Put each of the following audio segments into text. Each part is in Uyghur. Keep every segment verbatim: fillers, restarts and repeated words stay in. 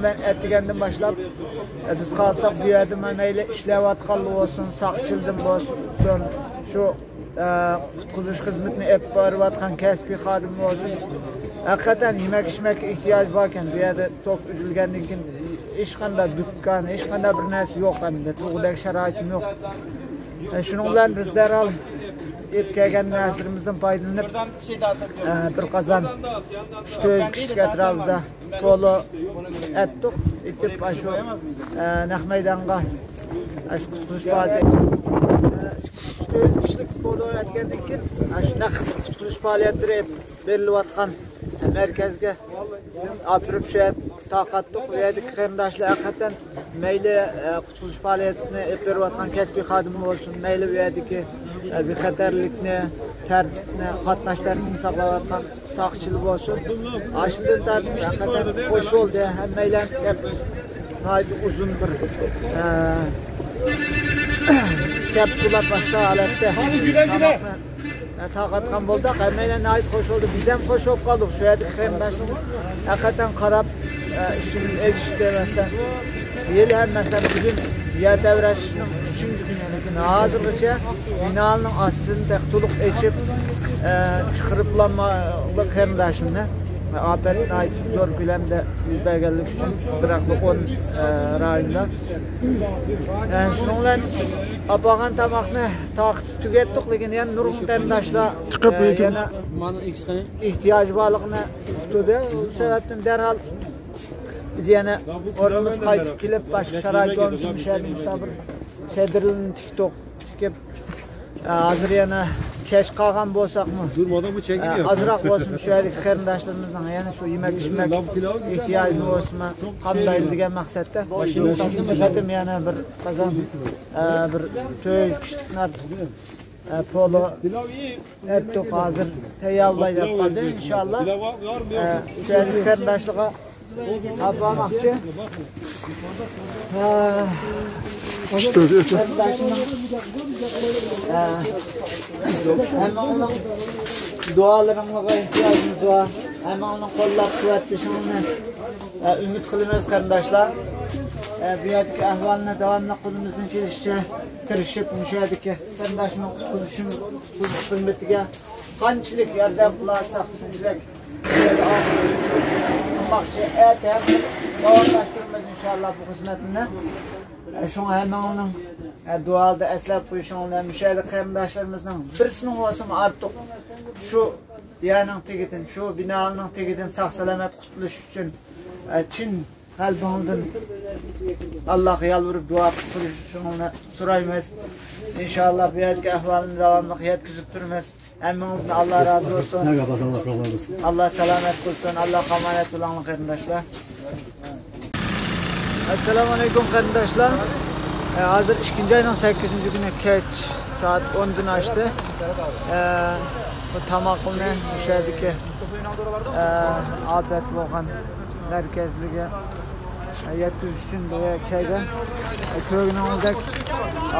مەن ئەتىگەندىن باشلاپ، ئە، بىز قالساق بۇ يەردە مەيلى ئىشلەۋاتقانلار بولسۇن، ساقچىلىدىن بولسۇن، شۇ، ئە، قۇتقۇزۇش خىزمىتىنى ئېلىپ بېرىۋاتقان كەسپىي خادىم بولسۇن. ھەقىقەتەن يېمەك-ئىچمەككە ئېھتىياج باركەن. بۇ يەردە توك ئۈزۈلگەندىن كېيىن ھېچقانداق دۇكان، ھېچقانداق بىر نەرسە يوق ئەمدى. تۇرغۇدەك شارائىتىم يوق. ئە، شۇنىڭ بىلەن بىز دەرھال ئېلىپ كەلگەن نەرسىلىرىمىزدىن پايدىلىنىپ، ئە، بىر قازان ئۈچ تۆت يۈز كىشىلىك ئەتراپىدا پولۇ ئەتتۇق، ئېتىپ، ئاشۇ، ئە، نەق مەيدانغا، ئاشۇ قۇتقۇزۇش پائالىيىتى، ئە، ئۈچ يۈز كىشىلىك پولۇ ئەتكەندىن كېيىن، ئاشۇ نەق قۇتقۇزۇش پائالىيەتلىرى بېرىلىۋاتقان مەركەزگە ئاپىرىپ، شۇ يەردە تارقاتتۇق. بۇ يەردىكى قېرىنداشلار ھەقىقەتەن مەيلى، ئە، قۇتقۇزۇش پائالىيىتىنى ئېلىپ بېرىۋاتقان كەسپىي خادىم بولسۇن، مەيلى بۇ يەردىكى، ئە، بىخەتەرلىكنى، تەرتىپنى، قاتناش تەرتىپىنى ساقلاۋاتقان ساقچىلار بولسۇن. ئاشۇندىن تارتىپ ھەقىقەتەن خوش بولدى. ھەممەيلەن دەپ ناھايىتى ئۇزۇن بىر، ئە، سەپ بولاپ باشقا ھالەتتە تاماقنى، ئە، تارقاتقان بولدۇق. ھەممەيلەن ناھايىتى خوش بولدى. بىز ھەم خوش بولۇپ قالدۇق. شۇ يەردىكى قېرىنداشلىرىمىز ھەقىقەتەن قاراپ، ئە، ئىچىمىز ئېچىشتى. مەسىلەن، ھېلى ھەم، مەسىلەن، بۈگۈن يەر تەۋرەشنىڭ ئۈچىنچى كۈنى، لېكىن ھازىرغىچە بىنانىڭ ئاستىنى تېخى تولۇق ئېچىپ، ئە، چىقىرىپلانمىغان قېرىنداشلىرىمىز. ئاپەت ناھايىتى زور كۆلەمدە يۈز بەرگەنلىكى ئۈچۈن بىراقلا ئون، ئە، رايوندا. ئە، شۇنىڭ بىلەن ئاپارغان تاماقنى تارقىتىپ تۈگەتتۇق، لېكىن يەنە نۇرغۇن قېرىنداشلار، ئە، يەنە ئېھتىياجى بارلىقىنى ئۇقتۇردى. شۇ سەۋەبتىن دەرھال بىز يەنە ئورنىمىزغا قايتىپ كېلىپ، باشقا شارائىت بولمىسۇن، شەھەردىن مۇشۇنداق بىر چېدىرلىرىنى تىكتۇق. تىكىپ، ھازىر يەنە كەچ قالغان بولساقمۇ، ئازراق بولسىمۇ شۇ يەردىكى قېرىنداشلىرىمىزنىڭ يەنە شۇ يېمەك-ئىچمەك ئېھتىياجىنى بولسىمۇ قامدايلى دېگەن مەقسەتتە بۇ قېتىم يەنە بىر قازان، بىر تۆت يۈز كىشىلىك نان، پولۇ ئەتتۇق، ھازىر تەييارلاي دەپ قالدى، ئىنشاللا. شۇ يەردىكى قېرىنداشلارغا ئاپارماقچى. ھە. قېرىنداشلىرىم، ھە، ھەممىڭلارنىڭ دۇئالىرىڭلارغا ئېھتىياجىمىز بار. ھەممىڭلارنىڭ قوللاپ قۇۋۋەتلىشىڭلارنى، ھە، ئۈمىد قىلىمىز، قېرىنداشلار. ھە، بۇ يەردىكى ئەھۋالنى داۋاملىق قولىمىزدىن كېلىشىچە تىرىشىپ، مۇشۇ يەردىكى قېرىنداشنىڭ قۇتقۇزۇش، قۇتقۇزۇش خىزمىتىگە قانچىلىك ياردەم قىلالىساق، شۇنچىلىك قىلماقچى. ئەتە ھەم داۋاملاشتۇرىمىز، ئىنشاللا، بۇ خىزمەتنى. شۇڭا ھەممىڭلارنىڭ دۇئادا ئەسلەپ قويۇشۇڭلار، مۇشۇ يەردە قېرىنداشلىرىمىزنىڭ بىرسىنىڭ بولسىمۇ ئارتۇق شۇ يەرنىڭ تېگىدىن، شۇ بىنانىڭ تېگىدىن ساق-سالامەت قۇتۇلۇش ئۈچۈن، چىن قەلبىڭدىن ئاللاغا يالۋۇرۇپ دۇئا قىلىپ تۇرۇشۇڭلارنى سورايمىز. ئىنشاللا، بۇ يەردىكى ئەھۋالنى داۋاملىق يەتكۈزۈپ تۇرىمىز. ھەممىڭىزدىن ئاللا رازى بولسۇن. ئاللا سالامەت قىلسۇن. ئاللاغا ئامانەت بولۇڭلار، قېرىنداشلار. ئەسسالامۇئەلەيكۇم، قېرىنداشلار. ئە، ھازىر ئىككىنچى ئاينىڭ سەككىزىنچى كۈنى، كەچ سائەت ئوندىن ئاشتى. ئە، بۇ تاماقنى مۇشۇ يەردىكى، ئە، ئاپەت بولغان مەركەزلىكى يەتكۈزۈش ئۈچۈن بۇ يەرگە كەلگەن. كۆرگىنىڭىزدەك،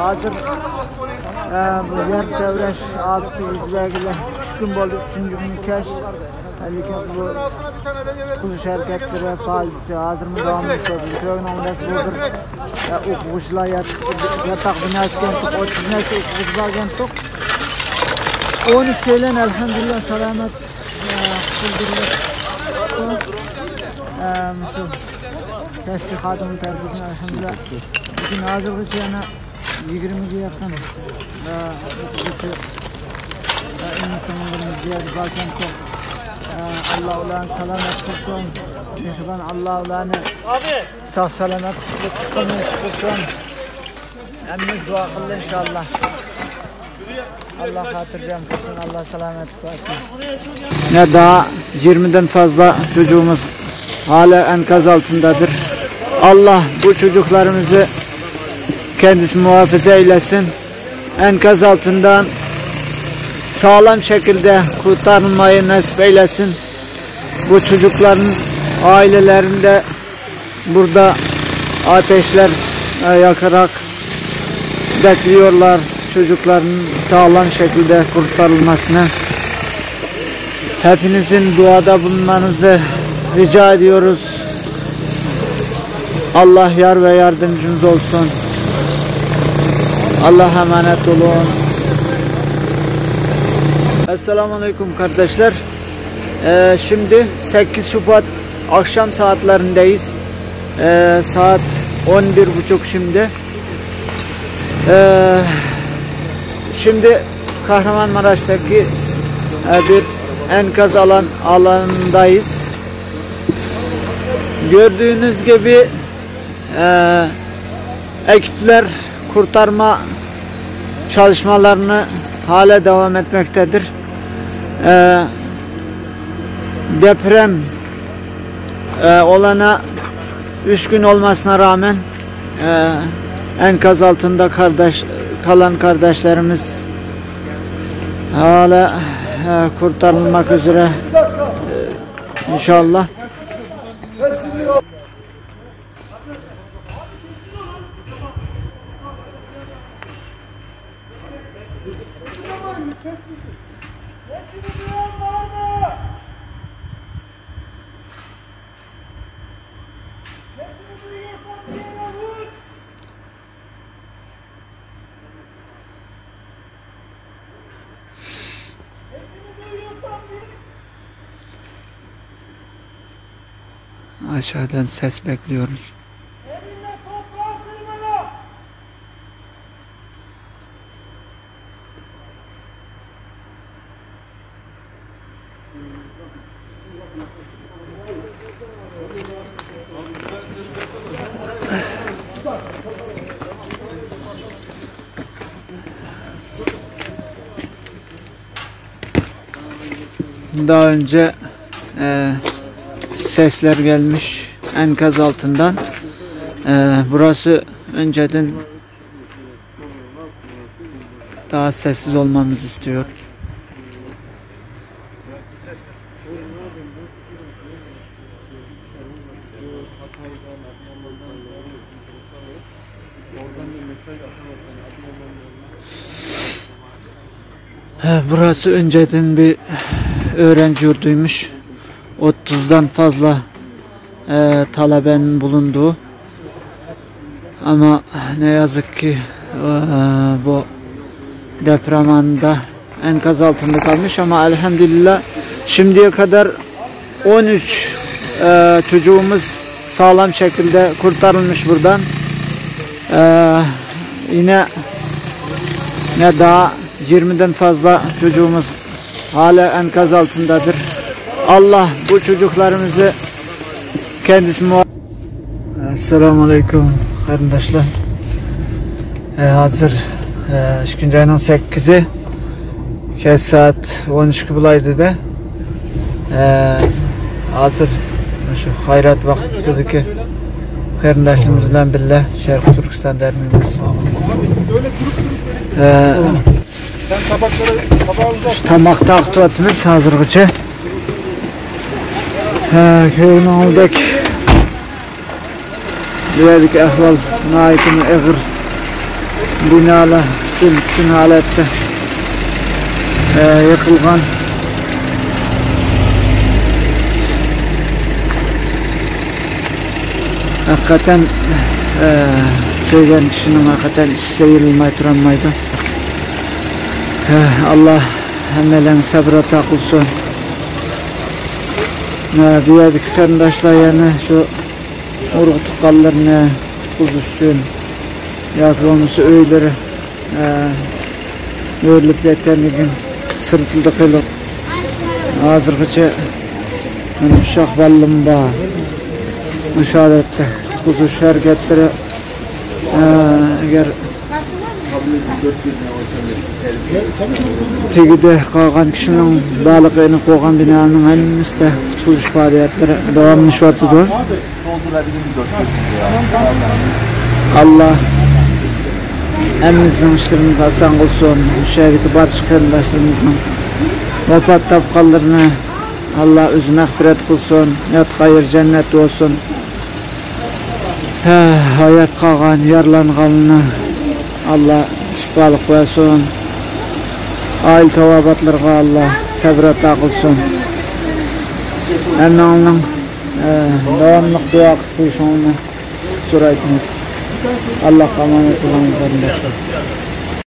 ھازىر، ئە، بۇ يەر تەۋرەش ئاپىتى يۈز بەرگىلى ئۈچ كۈن بولدى. ئۈچىنچى كۈنى كەچ. لېكىن بۇ قۇتقۇزۇش ھەرىكەتلىرى پائالىيىتى ھازىرمۇ داۋاملىشىۋاتىدۇ. كۆرگىنىڭىزدەك، بۇ بىر، ئە، ئوقۇغۇچىلار يات-، ياتاق بىناسى ئىكەنتۇق، ئوتتۇز نەچچە ئوقۇغۇچى بار ئىكەنتۇق. ئون ئۈچەيلەن، ئەلھەمدۇلىللا، سالامەت، ئە، قۇتۇلدۇرۇلۇپ، ئە، مۇشۇ كەسپىي خادىملار تەرىپىدىن، ئەلھەمدۇلىللا، لېكىن ھازىرغىچە يەنە يىگىرمىگە يېقىن، ئە، ئوقۇغۇچى، ئە، ئىنى-سىڭىللىرىمىز بۇ يەردە باركەنتۇق. ئە، ئاللا ئۇلارنى سالامەت قىلسۇن. مېھرىبان ئاللا ئۇلارنى ساق-سالامەت قۇتۇلۇپ چىققىنى نېسىپ قىلسۇن. ھەممىمىز دۇئا قىلدى، ئىنشاللا. ئاللا خاتىرجەم قىلسۇن، ئاللا سالامەتلىك بەرسۇن. Ne daha yirmiden fazla çocuğumuz hala enkaz altındadır. Allah bu çocuklarımızı kendisi muhafaza eylesin. Enkaz altından sağlam şekilde kurtarılmayı nasip eylesin. Bu çocukların ailelerinde burada ateşler, e, yakarak bekliyorlar çocukların sağlam şekilde kurtarılmasını. Hepinizin duada bulunmanızı rica ediyoruz. Allah yar ve yardımcınız olsun. Allah'a emanet olun. Esselamu Aleyküm kardeşler. Ee, şimdi sekiz Şubat akşam saatlerindeyiz. Ee, saat on bir buçuk şimdi. Ee, şimdi Kahramanmaraş'taki e, bir enkaz alan alanındayız. Gördüğünüz gibi e, ekipler kurtarma çalışmalarını hala devam etmektedir. E, deprem e, olana üç gün olmasına rağmen e, enkaz altında kardeş kalan kardeşlerimiz hala e, kurtarılmak üzere e, inşallah. Aşağıdan ses bekliyoruz. Daha önce e, sesler gelmiş enkaz altından. E, burası önceden daha sessiz olmamızı istiyor. He, burası önceden bir öğrenci yurduymuş. Otuzdan fazla e, talebenin bulunduğu. Ama ne yazık ki e, bu deprem anında enkaz altında kalmış ama elhamdülillah şimdiye kadar on üç e, çocuğumuz sağlam şekilde kurtarılmış buradan. E, yine ne daha yirmiden fazla çocuğumuz hala enkaz altındadır. Allah bu çocuklarımızı kendisi muha- Esselamu Aleyküm, qarindoshlar. E, hozir e, ikkinchi oyning sakkizi, kech soat o'n ikki bo'laydi-da. E, hozir shu xayrat vaqtidagi qarindoshlarimiz bilan birga Sharqiy Turkiston darmon bo'lsin. E, Sen tabakları, tabağı uzat. Şu tamakta akıtıyoruz hazırgıçı. Ha, köyün oradaki bu yerdeki ahval naitini ağır binalar bütün, bütün halette e, yıkılgan. Haqiqatan e, sevgen kişinin haqiqatan ichisi yılmay turolmaydi. He, Allah hammalarga sabr ato qilsin. He, bu yerdagi qarindoshlar yana shu urug' tuqqanlarni qutqizish uchun yoki bo'lmasa uylari he, o'rilib ketganligini sirtida qilib hozirgacha mana ushoq ballim bor. O'sha holatda qutqizish harakatlari Ee, agar tegide qolgan kishining borligi aniq bo'lgan binolarning hammasida qutqarish faoliyatlari davomlashyapti. Alloh hammamizning ishlarimizni oson qilsin. O'sha yerdagi barcha qarindoshlarimizni, vafot topganlarni Alloh o'zi mag'firat qilsin, yotgan yeri jannat bo'lsin. He, hayat qolgan, yaralanganlarni Alloh shifoliq bersin. Oila tabobatlarga Alloh sabr ato qilsin. Hammanglarning e, davomli duo qilib qo'yishinglarni دۇئا ئېيتىمىز. ئاللاھقا ئامانەت بولۇڭ، قېرىنداشلار.